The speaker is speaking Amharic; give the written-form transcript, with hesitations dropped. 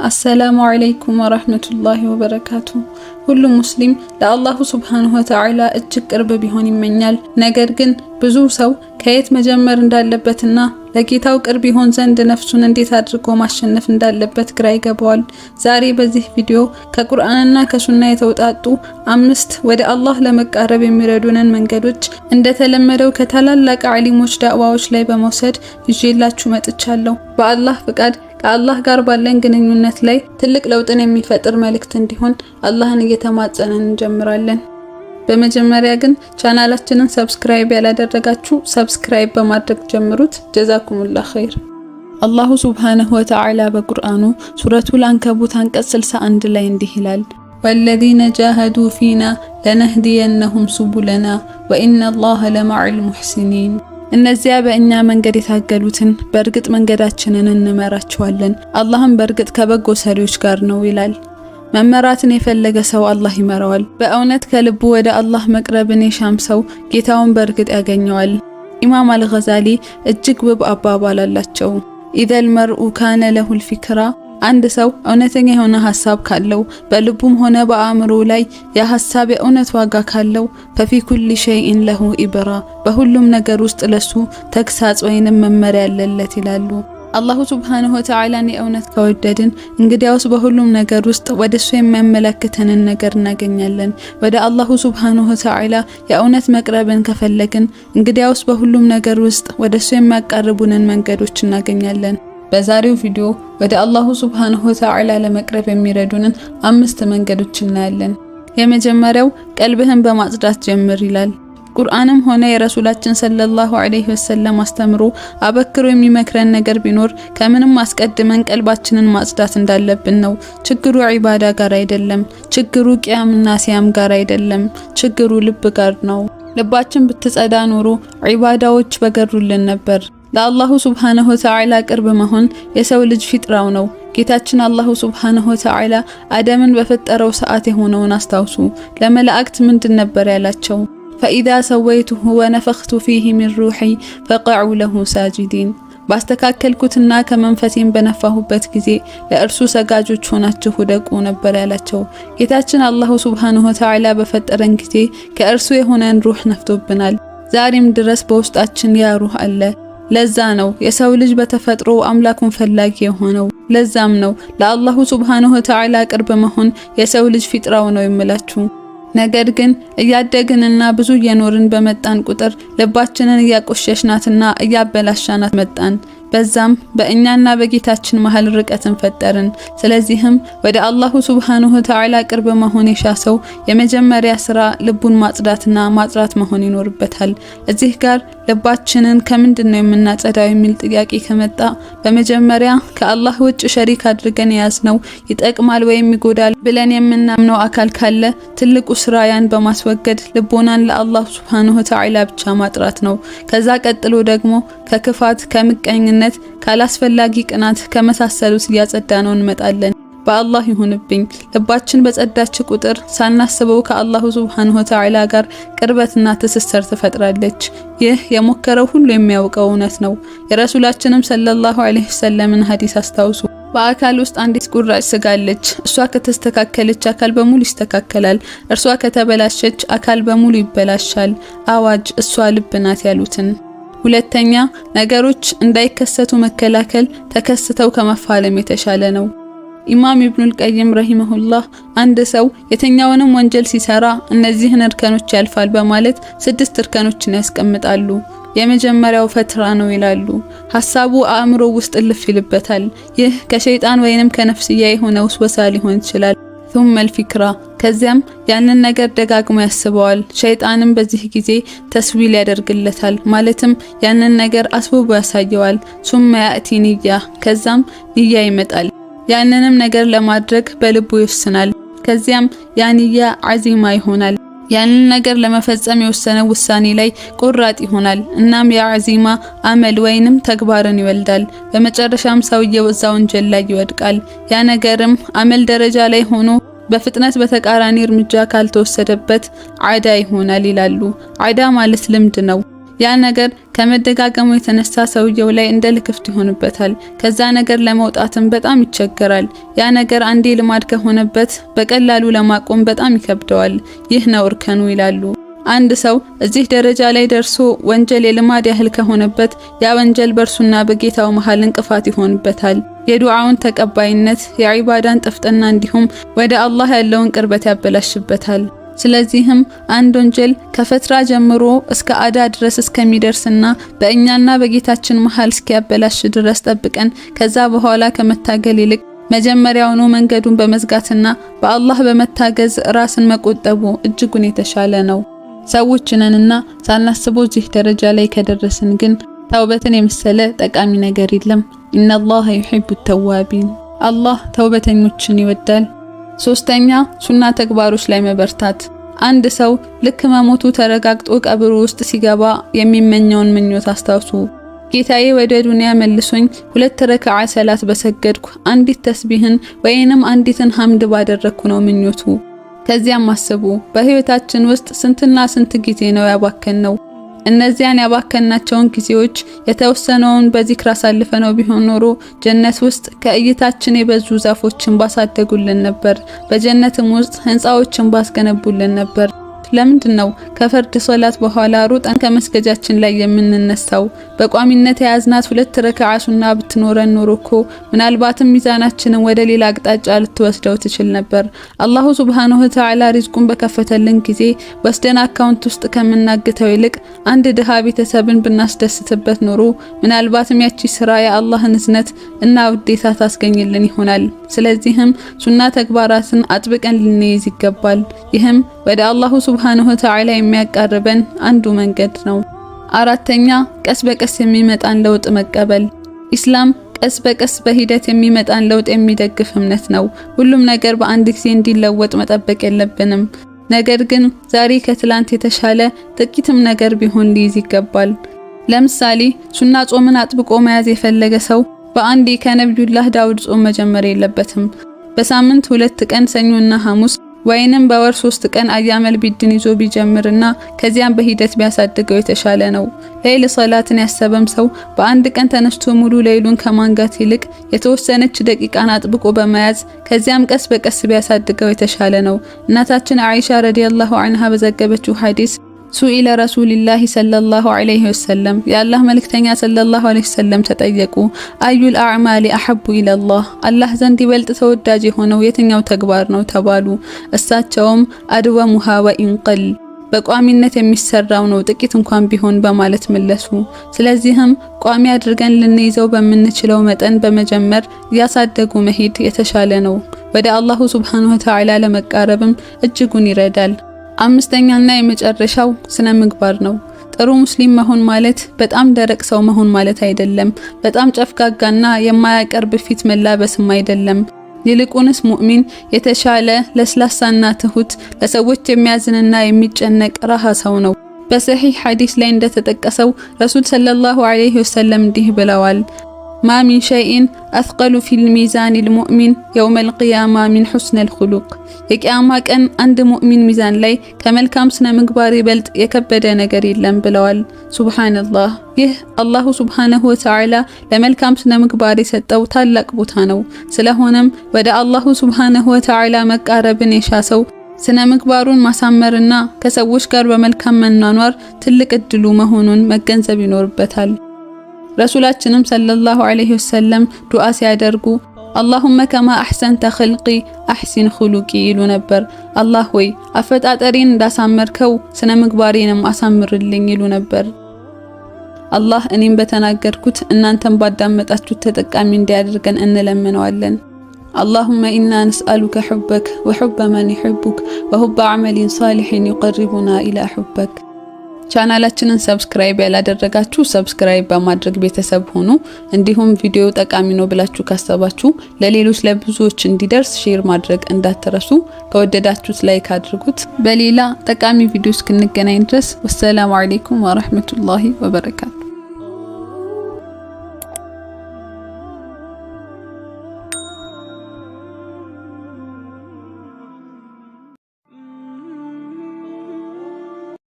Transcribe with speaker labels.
Speaker 1: السلام عليكم ورحمة الله وبركاته። ሁሉም ሙስሊም ለአላሁ سبحانه وتعالى እጅግ ቅርብ ቢሆን ይመኛል። ነገር ግን ብዙ ሰው ከየት መጀመር እንዳለበትና ለጌታው ቅርብ ይሆን ዘንድ ነፍሱን እንዴት አድርጎ ማሸነፍ እንዳለበት ግራ ይገባዋል። ዛሬ በዚህ ቪዲዮ ከቁርአንና ከሱና የተውጣጡ አምስት ወደ አላህ ለመቃረብ የሚረዱንን መንገዶች እንደተለመደው ከታላላቅ ዓሊሞች ዳዕዋዎች ላይ በመውሰድ ይዤላችሁ መጥቻለሁ። በአላህ ፍቃድ ከአላህ ጋር ባለን ግንኙነት ላይ ትልቅ ለውጥን የሚፈጥር መልእክት እንዲሆን አላህን እየተማጸንን እንጀምራለን። በመጀመሪያ ግን ቻናላችንን subscribe ያላደረጋችሁ subscribe በማድረግ ጀምሩት። جزاكم الله خير። አላሁ سبحانه وتعالى በቁርአኑ ሱረቱል አንከቡት አንቀጽ 61 ላይ እንዲህ ይላል፣ والذين جاهدوا فينا لنهدينهم سبلنا وإن الله لمع المحسنين። እነዚያ በእኛ መንገድ የታገሉትን በእርግጥ መንገዳችንን እንመራቸዋለን፣ አላህም በእርግጥ ከበጎ ሰሪዎች ጋር ነው ይላል። መመራትን የፈለገ ሰው አላህ ይመራዋል። በእውነት ከልቡ ወደ አላህ መቅረብን የሻም ሰው ጌታውን በእርግጥ ያገኘዋል። ኢማም አልገዛሊ እጅግ ውብ አባባል አላቸው። إذا المرء كان له الفكرة፣ አንድ ሰው እውነተኛ የሆነ ሐሳብ ካለው በልቡም ሆነ በአእምሮ ላይ የሐሳብ የእውነት ዋጋ ካለው ففي كل شيء له عبرة፣ በሁሉም ነገር ውስጥ ለሱ ተግሳጽ ወይንም መመሪያ ያለለት ይላሉ። አላሁ سبحانه وتعالى ን የእውነት ከወደድን እንግዲያውስ በሁሉም ነገር ውስጥ ወደሱ የሚያመለክተንን ነገር እናገኛለን። ወደ አላሁ سبحانه وتعالى የእውነት መቅረብን ከፈለግን እንግዲያውስ በሁሉም ነገር ውስጥ ወደሱ የሚያቃርቡንን መንገዶች እናገኛለን። በዛሬው ቪዲዮ ወደ አላሁ سبحانه وتعالى ለመቅረብ የሚረዱንን አምስት መንገዶች እናያለን። የመጀመሪያው ቀልብህን በማጽዳት ጀምር ይላል። ቁርአንም ሆነ የረሱላችን صلى الله عليه وسلم አስተምሮ አበክሮ የሚመክረን ነገር ቢኖር ከምንም አስቀድመን ቀልባችንን ማጽዳት እንዳለብን ነው። ችግሩ ዒባዳ ጋር አይደለም። ችግሩ ቅያምና ሲያም ጋር አይደለም። ችግሩ ልብ ጋር ነው። ልባችን ብትጸዳ ኖሮ ዒባዳዎች በገሩልን ነበር። ለአላሁ ሱብሓነሁ ወተዓላ ቅርብ መሆን የሰው ልጅ ፊጥራው ነው። ጌታችን አላሁ ሱብሓነሁ ወተዓላ አደምን በፈጠረው ሰዓት የሆነውን አስታውሱ። ለመላእክት ምንድን ነበር ያላቸው? فإذا سويته ونفخت فيه من روحي فقعوا له ساجدين። ባስተካከልኩትና ከመንፈሴን በነፋሁበት ጊዜ ለእርሱ ሰጋጆች ሆናችሁ ውደቁ ነበር ያላቸው። ጌታችን አላሁ سبحانه وتعالى በፈጠረን ጊዜ ከእርሱ የሆነን ሩህ ነፍቶብናል። ዛሬም ድረስ በውስጣችን ያ ሩህ አለ። ለዛ ነው የሰው ልጅ በተፈጥሮ አምላኩን ፈላጊ የሆነው። ለዛም ነው ለአላሁ سبحانه وتعالى ቅርብ መሆን የሰው ልጅ ፊጥራው ነው የምላችሁ። ነገር ግን እያደግንና ብዙ እየኖርን በመጣን ቁጥር ልባችንን እያቆሸሽናትና እያበላሻናት መጣን። በዛም በእኛና በጌታችን መሃል ርቀትን ፈጠርን። ስለዚህም ወደ አላሁ ሱብሓነሁ ወተዓላ ቅርብ መሆን የሻ ሰው የመጀመሪያ ስራ ልቡን ማጽዳትና ማጽራት መሆን ይኖርበታል። እዚህ ጋር ልባችንን ከምንድን ነው የምናጸዳው የሚል ጥያቄ ከመጣ በመጀመሪያ ከአላህ ውጭ ሸሪክ አድርገን የያዝነው ይጠቅማል ወይም ይጎዳል ብለን የምናምነው አካል ካለ ትልቁ ስራ ያን በማስወገድ ልቦናን ለአላህ ሱብሓነሁ ወተዓላ ብቻ ማጥራት ነው። ከዛ ቀጥሎ ደግሞ ከክፋት፣ ከምቀኝነት፣ ካላስፈላጊ ቅናት ከመሳሰሉት እያጸዳ ነው እንመጣለን። በአላህ ይሁንብኝ ልባችን በጸዳች ቁጥር ሳናስበው ከአላሁ ሱብሓነሁ ወተዓላ ጋር ቅርበትና ትስስር ትፈጥራለች። ይህ የሞከረው ሁሉ የሚያውቀው እውነት ነው። የረሱላችንም ሰለላሁ ዐለይሂ ወሰለምን ሐዲስ አስታውሱ። በአካል ውስጥ አንዲት ቁራጭ ስጋ አለች። እሷ ከተስተካከለች አካል በሙሉ ይስተካከላል። እርሷ ከተበላሸች አካል በሙሉ ይበላሻል። አዋጅ እሷ ልብ ናት ያሉትን። ሁለተኛ፣ ነገሮች እንዳይከሰቱ መከላከል ተከስተው ከመፋለም የተሻለ ነው። ኢማም ኢብኑል ቀይም رحمه الله አንድ ሰው የትኛውንም ወንጀል ሲሰራ እነዚህን እርከኖች ያልፋል በማለት ስድስት እርከኖችን ያስቀምጣሉ። የመጀመሪያው فترة ነው ይላሉ። ሐሳቡ አእምሮ ውስጥ እልፍ ይልበታል። ይህ ከሸይጣን ወይንም ከነፍስያ የሆነ ውስወሳ ሊሆን ይችላል። ثم الفكرة ከዚያም ያንን ነገር ደጋግሞ ያስበዋል። ሸይጣንም በዚህ ጊዜ تسويل ያደርግለታል። ማለትም ያንን ነገር አስውቦ ያሳየዋል። ثم يأتي نية ከዛም ንያ ይመጣል። ያንንም ነገር ለማድረግ በልቡ ይወስናል። ከዚያም ያ ንያ عزيمة ይሆናል። ያንን ነገር ለመፈጸም የወሰነው ውሳኔ ላይ ቆራጥ ይሆናል። እናም ያ عزيمة عمل ወይንም ተግባርን ይወልዳል። በመጨረሻም ሰውየው እዛ ወንጀል ላይ ይወድቃል። ያ ነገርም عمل ደረጃ ላይ ሆኖ በፍጥነት በተቃራኒ እርምጃ ካልተወሰደበት عادة ይሆናል ይላሉ። عادة ማለት ልምድ ነው። ያ ነገር ከመደጋገሙ የተነሳ ሰውየው ላይ እንደ ልክፍት ይሆንበታል። ከዛ ነገር ለመውጣትም በጣም ይቸገራል። ያ ነገር አንዴ ልማድ ከሆነበት በቀላሉ ለማቆም በጣም ይከብደዋል። ይህ ነው እርከኑ ይላሉ። አንድ ሰው እዚህ ደረጃ ላይ ደርሶ ወንጀል የልማድ ያህል ከሆነበት ያ ወንጀል በእርሱና በጌታው መሃል እንቅፋት ይሆንበታል። የዱዓውን ተቀባይነት፣ የዒባዳን ጥፍጥና እንዲሁም ወደ አላህ ያለውን ቅርበት ያበላሽበታል። ስለዚህም አንድ ወንጀል ከፈትራ ጀምሮ እስከ አዳ ድረስ እስከሚደርስና በእኛና በጌታችን መሃል እስኪያበላሽ ድረስ ጠብቀን ከዛ በኋላ ከመታገል ይልቅ መጀመሪያውኑ መንገዱን በመዝጋትና በአላህ በመታገዝ ራስን መቆጠቡ እጅጉን የተሻለ ነው። ሰዎች ነንና ሳናስበው እዚህ ደረጃ ላይ ከደረስን ግን ተውበትን የመሰለ ጠቃሚ ነገር የለም። إن الله يحب التوابين፣ አላህ ተውበተኞችን ይወዳል። ሶስተኛ፣ ሱና ተግባሮች ላይ መበርታት። አንድ ሰው ልክ መሞቱ ተረጋግጦ ቀብሩ ውስጥ ሲገባ የሚመኘውን ምኞት አስታውሱ። ጌታዬ ወደ ዱንያ መልሶኝ 2 ረክዓ ሰላት በሰገድኩ፣ አንዲት ተስቢህን ወይንም አንዲትን ሐምድ ባደረግኩ ነው ምኞቱ። ከዚያም አስቡ፣ በህይወታችን ውስጥ ስንትና ስንት ጊዜ ነው ያባከንነው? እነዚያን ያባከናቸውን ጊዜዎች የተወሰነውን በዚክር አሳልፈነው ቢሆን ኖሮ ጀነት ውስጥ ከእይታችን የበዙ ዛፎችን ባሳደጉልን ነበር። በጀነትም ውስጥ ህንፃዎችን ባስገነቡልን ነበር። ለምንድን ነው ከፈርድ ሶላት በኋላ ሩጠን ከመስገጃችን ላይ የምንነሳው? በቋሚነት የያዝናት 2 ረክዓ ሱና ብትኖረን ኖሮ እኮ ምናልባትም ሚዛናችንን ወደ ሌላ አቅጣጫ ልትወስደው ትችል ነበር። الله سبحانه وتعالى ሪዝቁን በከፈተልን ጊዜ ወስደን account ውስጥ ከምናግተው ይልቅ አንድ ድሃ ቤተሰብን ብናስደስትበት ኖሮ ምናልባትም ያቺ ስራ የአላህን እዝነት እና ውዴታ ታስገኝልን ይሆናል። ስለዚህም ሱና ተግባራትን አጥብቀን ልንይዝ ይገባል። ይህም ወደ الله سبحانه وتعالى የሚያቃርበን አንዱ መንገድ ነው። አራተኛ፣ ቀስ በቀስ የሚመጣን ለውጥ መቀበል። ኢስላም ቀስ በቀስ በሂደት የሚመጣን ለውጥ የሚደግፍ እምነት ነው። ሁሉም ነገር በአንድ ጊዜ እንዲለወጥ መጠበቅ የለብንም። ነገር ግን ዛሬ ከትላንት የተሻለ ጥቂትም ነገር ቢሆን ሊይዝ ይገባል። ለምሳሌ ሱና ጾምን አጥብቆ መያዝ የፈለገ ሰው በአንዴ ከነቢዩላህ ዳውድ ጾም መጀመር የለበትም። በሳምንት 2 ቀን ሰኞና ሐሙስ ወይንም በወር 3 ቀን አያመል ቢድን ይዞ ቢጀምርና ከዚያም በሂደት ቢያሳድገው የተሻለ ነው። ሌይል ሰላትን ያሰበም ሰው በአንድ ቀን ተነስቶ ሙሉ ሌይሉን ከማንጋት ይልቅ የተወሰነች ደቂቃን አጥብቆ በመያዝ ከዚያም ቀስ በቀስ ቢያሳድገው የተሻለ ነው። እናታችን አይሻ رضي الله عنها በዘገበችው ሐዲስ سئل رسول الله صلى الله عليه وسلم የአላህ መልእክተኛ صلى الله عليه وسلم ተጠየቁ። أي الأعمال أحب إلى الله አላህ ዘንድ ይበልጥ ተወዳጅ የሆነው የትኛው ተግባር ነው ተባሉ። እሳቸውም أدومها وإن قل በቋሚነት የሚሰራው ነው ጥቂት እንኳን ቢሆን በማለት መለሱ። ስለዚህም ቋሚ አድርገን ልንይዘው በምንችለው መጠን በመጀመር እያሳደጉ መሄድ የተሻለ ነው። ወደ አላሁ ሱብሓነሁ ወተዓላ ለመቃረብም እጅጉን ይረዳል። አምስተኛና የመጨረሻው ስነ ምግባር ነው። ጥሩ ሙስሊም መሆን ማለት በጣም ደረቅ ሰው መሆን ማለት አይደለም። በጣም ጨፍጋጋና የማያቀርብ ፊት መላበስም አይደለም። ይልቁንስ ሙእሚን የተሻለ ለስላሳና ትሁት፣ ለሰዎች የሚያዝንና የሚጨነቅ ረሃ ሰው ነው። በሰሒህ ሐዲስ ላይ እንደተጠቀሰው ረሱል صلى الله عليه وسلم እንዲህ ብለዋል፣ ما من شيء أثقل في ميزان المؤمن يوم القيامة من حسن الخلق። የቂያማ ቀን አንድ ሙእሚን ሚዛን ላይ ከመልካም ስነ ምግባር ይበልጥ የከበደ ነገር የለም ብለዋል። سبحان الله። ይህ الله سبحانه وتعالى ለመልካም ስነ ምግባር የሰጠው ታላቅ ቦታ ነው። ስለሆነም ወደ الله سبحانه وتعالى መቃረብን የሻ ሰው ስነ ምግባሩን ማሳመርና ከሰዎች ጋር በመልካም መኗኗር ትልቅ እድሉ መሆኑን መገንዘብ ይኖርበታል። ረሱላችንም صلى الله عليه وسلم ዱዓ ሲያደርጉ اللهم كما أحسنت خلقي أحسن خلقي ይሉ ነበር። አላህ ሆይ አፈጣጠሬን እንዳሳመርከው ስነ ምግባሬንም አሳምርልኝ ይሉ ነበር። አላህ እኔም በተናገርኩት እናንተም ባዳመጣችሁት ተጠቃሚ እንዲያደርገን እንለምነዋለን። اللهم إنا نسألك حبك وحب من يحبك وحب عمل صالح يقربنا إلى حبك። ቻናላችንን subscribe ያላደረጋችሁ subscribe በማድረግ ቤተሰብ ሁኑ። እንዲሁም ቪዲዮ ጠቃሚ ነው ብላችሁ ካሰባችሁ ለሌሎች ለብዙዎች እንዲደርስ share ማድረግ እንዳትረሱ። ከወደዳችሁት like አድርጉት። በሌላ ጠቃሚ ቪዲዮ እስክንገናኝ ድረስ والسلام عليكم ورحمة الله وبركاته።